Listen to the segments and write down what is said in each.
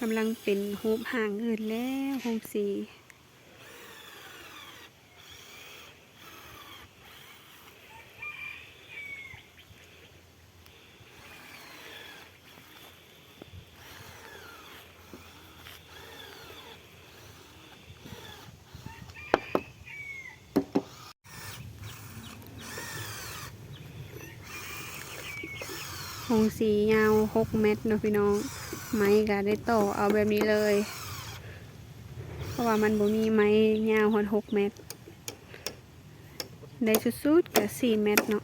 ກຳລັງເປັນຮູບຮ່າງອື່ນແລ້ວ ໂຮງສີ. ໂຮງສີຍາວຫົກແມັດເນາະພີ່ນ້ອງ, ໄມ້ກໍໄດ້ຕໍ່ເອົາແບບນີ້ເລີຍ ເພາະວ່າມັນບໍ່ມີໄມ້ຍາວຮອດຫົກແມັດ, ໄດ້ສຸດໆກໍສີ່ແມັດເນາະ.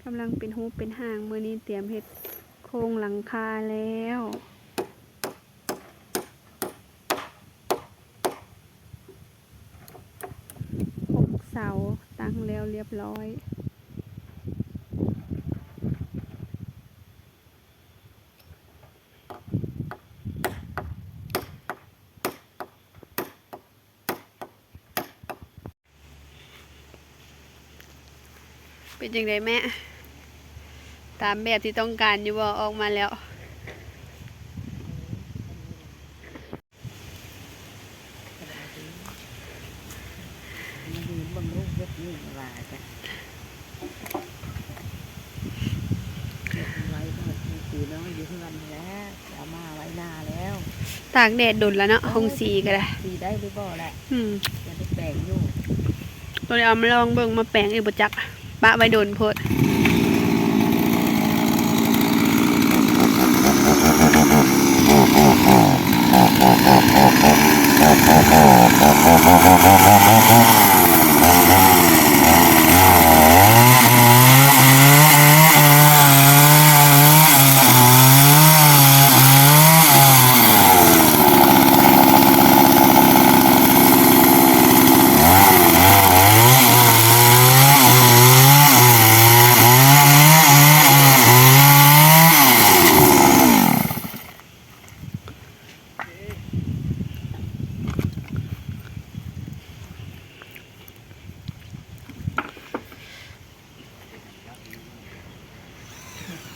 ກຳລັງເປັນຮູບເປັນຮ່າງ, ມື້ນີ້ຕຽມເຮັດໂຄງຫຼັງຄາແລ້ວ. ຫົກເສົາຕັ້ງແລ້ວລຽບຮ້ອຍ. ເປັນຈັ່ງໃດແມ່? ຕາມແບບທີ່ຕ້ອງການຢູ່ບໍ່? ອອກມາແລ້ວ. ມາຢືນເບິ່ງລູກເຮັດຢູ່ວ່າຈ້ະ ເກັບໄວ້ເພິ່ນ ຄືນ້ອງຢູ່ເຮືອນນີ້ແຫຼະ ຊິເອົາມາໄວ້ໜ້າແລ້ວ. ຕາກແດດດົນລະເນາະ ເອີ ໂຮງສີກໍໄດ້ ສີໄດ້ຫຼືບໍ່ແຫຼະ ອືມ ຈະໄດ້ແປງຢູ່. ໂຕນີ້ເອົາມາລອງເບິ່ງ ມາແປງອີກບໍ່ຈັກ ປະໄວ້ດົນໂພດ.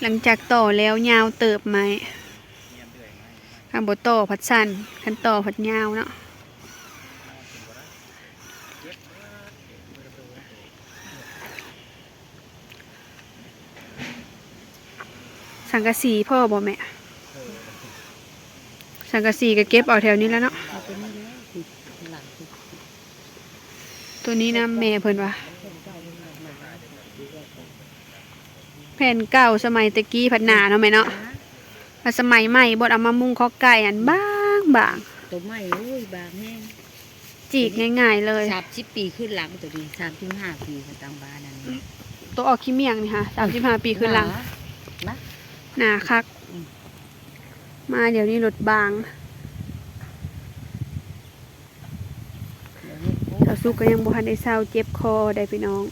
ຫຼັງຈາກຕໍ່ແລ້ວຍາວເຕີບໄມ້, ຄັນບໍ່ຕໍ່ພັດສັ້ນ, ຄັນຕໍ່ພັດຍາວເນາະ. ສັງກະສີພໍບໍ່ແມ່? ສັງກະສີກໍເກັບເອົາແຖວນີ້ແຫຼະເນາະ. ເອົາຕົວນີ້ແຫຼະ ຕົວນີ້ນຳແມ່ເພິ່ນວ່າ ແຜ່ນເກົ່າສະໄໝແຕ່ກີ້ພັດໜາເນາະແມ່ເນາະ. ແລ້ວສະໄໝໃໝ່ບໍ່ເອົາມາມຸງຄອກໄກ່ ອັນບາງໆ ໂຕໃໝ່ ໂອ້ຍ ບາງແຮງ. ຈີກງ່າຍໆເລີຍ. ສາມສິບປີຂຶ້ນຫຼັງ ໂຕນີ້ສາມສິບຫ້າປີ ເຂົາຕັ້ງບ້ານອັນນີ້. ໂຕອອກຂີ້ໝ້ຽງນີ້ຫາ ສາມສິບຫ້າປີຂຶ້ນຫຼັງ. ໜາ ໜາຄັກ. ອືມ ມາດຽວນີ້ລົດບາງ. ດຽວນີ້ ໂອ້ ສາວສຸກກໍຍັງບໍ່ທັນໄດ້ເຊົາເຈັບຄໍໄດ໋ພີ່ນ້ອງ,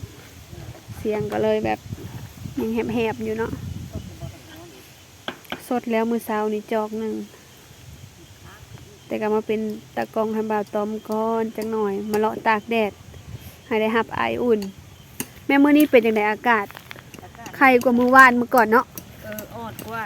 ສຽງກໍເລີຍແບບຍັງແຫບໆຢູ່ເນາະ. ສົດແລ້ວມື້ເຊົ້ານີ້ຈອກໜຶ່ງ, ແຕ່ກໍມາເປັນຕາກ້ອງໃຫ້ບ່າວຕ້ອມກ່ອນຈັກໜ່ອຍ, ມາເລາະຕາກແດດໃຫ້ໄດ້ຮັບອາຍອຸ່ນ. ແມ່ ມື້ນີ້ເປັນຈັ່ງໃດອາກາດ? ອາກາດໄຄກວ່າມື້ວານມື້ກ່ອນເນາະ? ເອີ ອອດກວ່າ.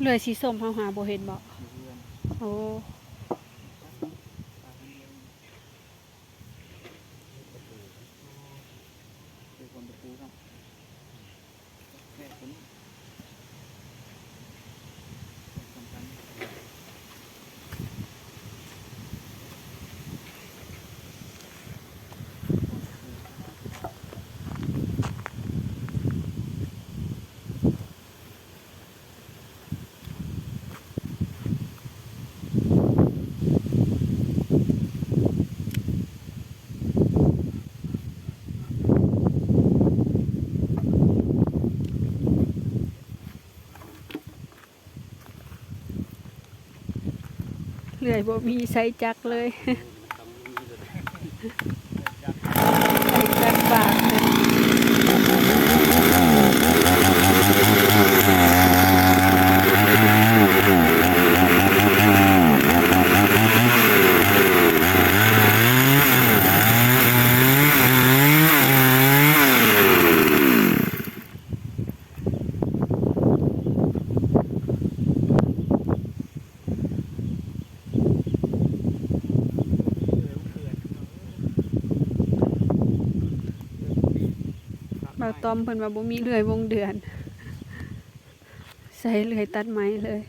ເລື່ອຍສີສົ້ມເຮົາຫາບໍ່ເຫັນບໍ່? ຢູ່ເຮືອນ. ໂອ້ ເປັນຄົນຕະປູເນາະ. ແມ່ນຕົວນີ້ ສຳຄັນ. ເລື່ອຍບໍ່ມີໃຊ້ຈັກເລີຍ. ໃຊ້ຈັກບາດ. ບ່າວຕ້ອມເພິ່ນວ່າບໍ່ມີເລື່ອຍວົງເດືອນ ໃຊ້ເລື່ອຍຕັດໄມ້ເລີຍ.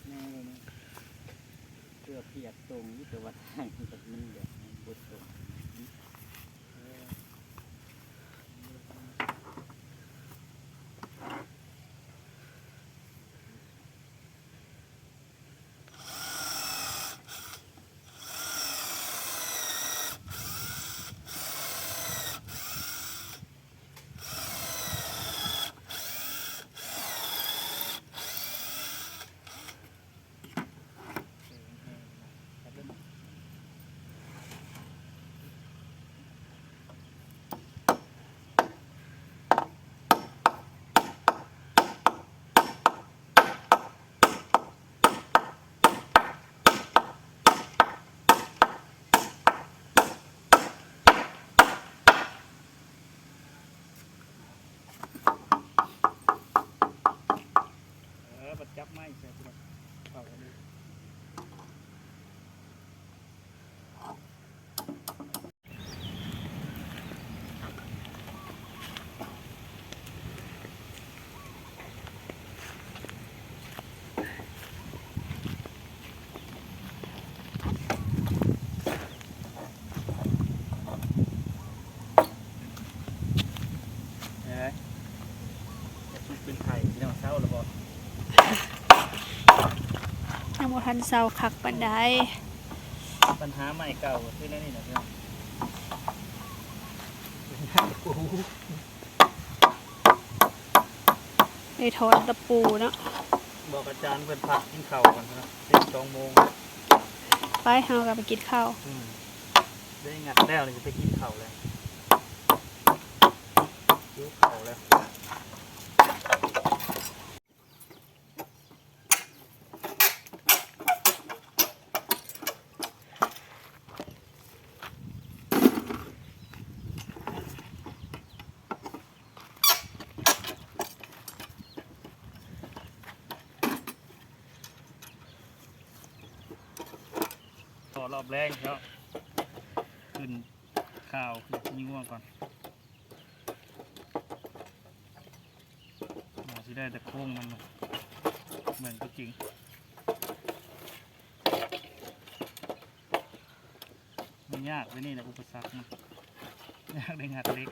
ແນ່ບໍ່ແມ່ນ ເກືອບພຽບຕົງຢູ່ ແຕ່ວ່າທາງມັນແບບມັນບໍ່ຕົງ. ເອີ ບັດຈັບໄມ້ໃສ່ ເຂົ້າກັນເລີຍ. ເອີ ຈັກມັນເປັນໄຂ້ພີ່ນ້ອງ ເຊົາແລ້ວບໍ່? ຍັງບໍ່ທັນເຊົາຄັກປານໃດ. ບັນຫາໃໝ່ເກົ່າກໍຄືແນວນີ້ແຫຼະພີ່ນ້ອງ. ໄດ້ຖອນຕະປູເນາະ. ບອກອາຈານເພິ່ນພັກກິນເຂົ້າກ່ອນເນາະ ເປັນສອງໂມງ. ໄປ ເຮົາກໍໄປກິນເຂົ້າ. ອືມ ໄດ້ງັດແລ້ວນີ້ ຈະໄປກິນເຂົ້າແລ້ວ ຫິວເຂົ້າແລ້ວ. ຕໍ່ລອບແລງເນາະ ຂຶ້ນຂ່າວ ຂຶ້ນຍິງງ່ວງກ່ອນ. ໜ້າຊິໄດ້ແຕ່ໂຄງມັນ ເບິ່ງຕົວຈິງ. ມັນຍາກໄວ້ນີ້ແຫຼະ ອຸປະສັກມັນ ຍາກໄດ້ງັດເຫຼັກ.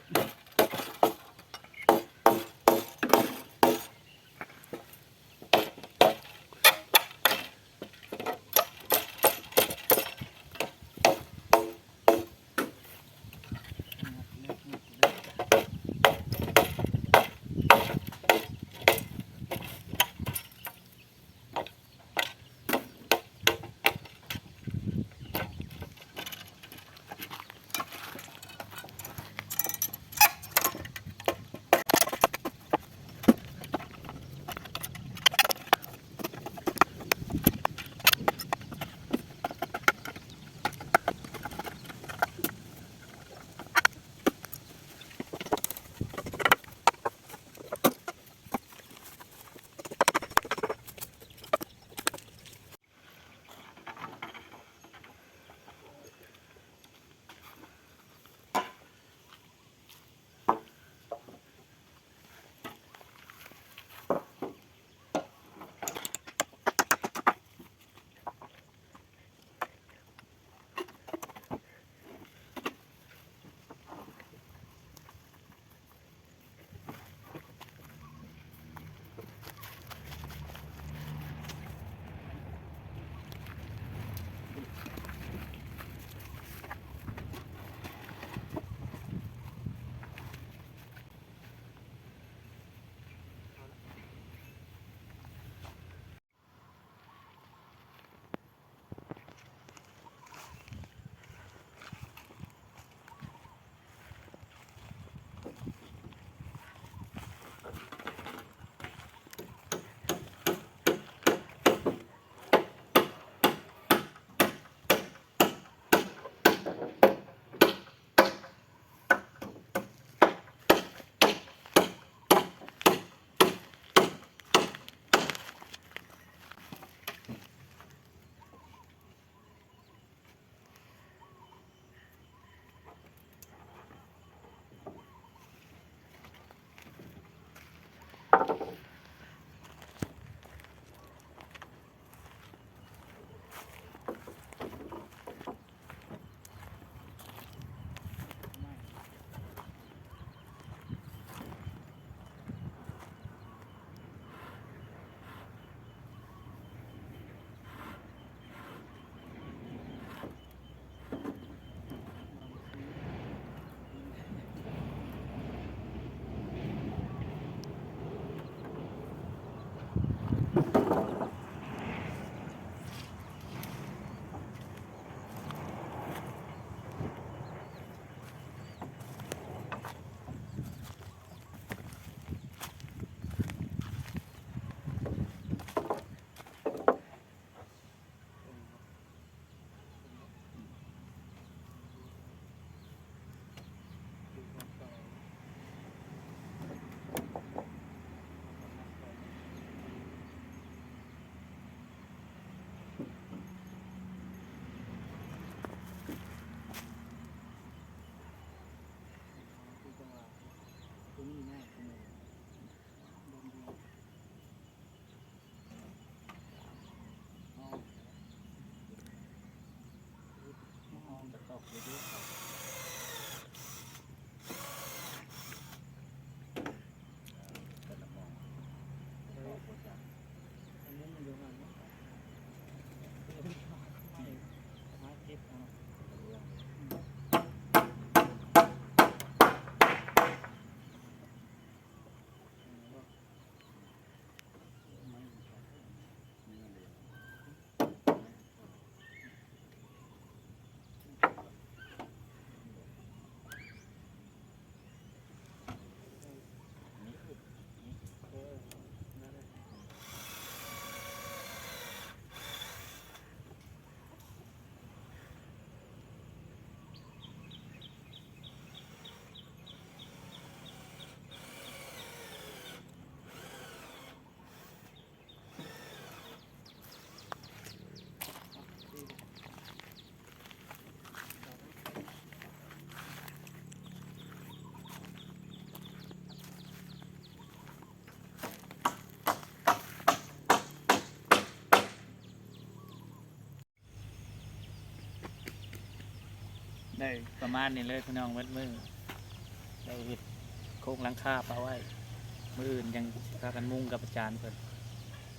ເ ປະມານນີ້ເລີຍພີ່ນ້ອງ ໝົດມື້ ໄດ້ເຮັດໂຄງຫຼັງຄາປະໄວ້ ມື້ອື່ນຍັງພາກັນມຸງກັບອາຈານເພິ່ນ.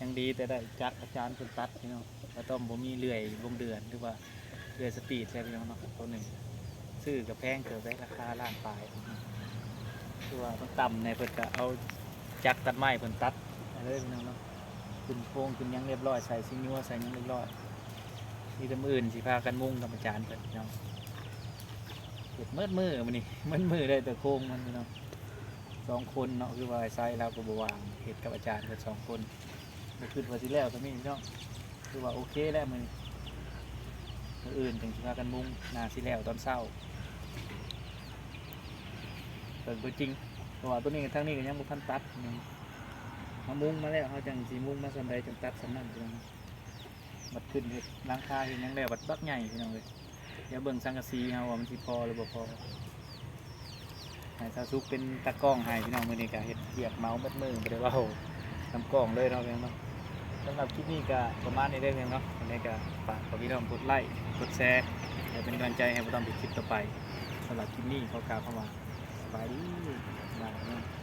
ຍັງດີແຕ່ໄດ້ຈັກອາຈານເພິ່ນຕັດພີ່ນ້ອງ ກະຕ້ອງບໍ່ມີເລື່ອຍວົງເດືອນ ຫຼືວ່າເລື່ອຍສະປີດແລ້ວພີ່ນ້ອງເນາະ. ໂຕໜຶ່ງຊື້ກະແພງເຕີບໄດ໋ ລາຄາລ້ານປາຍ ຄືວ່າມັນຕ່ຳແດ່ ເພິ່ນກະເອົາຈັກຕັດໄມ້ເພິ່ນຕັດເລີຍພີ່ນ້ອງເນາະ. ຂຶ້ນໂຄງຂຶ້ນຫຍັງຮຽບຮ້ອຍ ໃສ່ຊິຍົວໃສ່ຫຍັງຮຽບຮ້ອຍ. ມີແຕ່ມື້ອື່ນຊິພາກັນມຸງກັບອາຈານເພິ່ນພີ່ນ້ອງ. ເຮັດໝົດມື້ມື້ນີ້ ໝົດມື້ໄດ້ແຕ່ໂຄງມັນພີ່ນ້ອງ ສອງຄົນເນາະ. ຄືວ່າອ້າຍໄຊລາວກໍບໍ່ວ່າງ ເຮັດກັບອາຈານເພິ່ນສອງຄົນ ບໍ່ຄິດວ່າຊິແລ້ວສ່ຳນີ້ພີ່ນ້ອງ. ຄືວ່າໂອເຄແລ້ວມື້ນີ້ ມື້ອື່ນຈຶ່ງຊິພາກັນມຸງ ໜ້າຊິແລ້ວຕອນເຊົ້າ ເບິ່ງຕົວຈິງ. ເພາະວ່າໂຕນີ້ ທາງນີ້ກໍຍັງບໍ່ທັນຕັດ ເຮົາມຸງມາແລ້ວ ເຮົາຈັ່ງຊິມຸງມາສ່ຳໃດຈັ່ງຕັດສ່ຳນັ້ນພີ່ນ້ອງ. ບັດຂຶ້ນເຮັດຫຼັງຄາເຮັດຫຍັງແລ້ວ ບັດບັກໃຫຍ່ພີ່ນ້ອງເອີຍ. ດຽວເບິ່ງສັງກະສີເຮົາວ່າມັນຊິພໍຫຼືບໍ່ພໍ. ໃຫ້ຊາວສຸກເປັນຕາກ້ອງໃຫ້ພີ່ນ້ອງ. ມື້ນີ້ກະເຮັດວຽກເມົາໝົດມື້ ບໍ່ໄດ້ເວົ້ານຳກ້ອງເລີຍເນາະພີ່ນ້ອງເນາະ. ສຳລັບຄລິບນີ້ກະປະມານນີ້ເດີພີ່ນ້ອງເນາະ. ຈັ່ງໃດກະຝາກພີ່ນ້ອງກົດໄລ້ກົດແຊ ເພື່ອເປັນກຳລັງໃຈໃຫ້ບ່າວຕ້ອມເຮັດຄລິບຕໍ່ໄປ. ສຳລັບຄລິບນີ້ຂໍກ່າວຄຳວ່າ ສະບາຍດີ ບາຍບາຍ.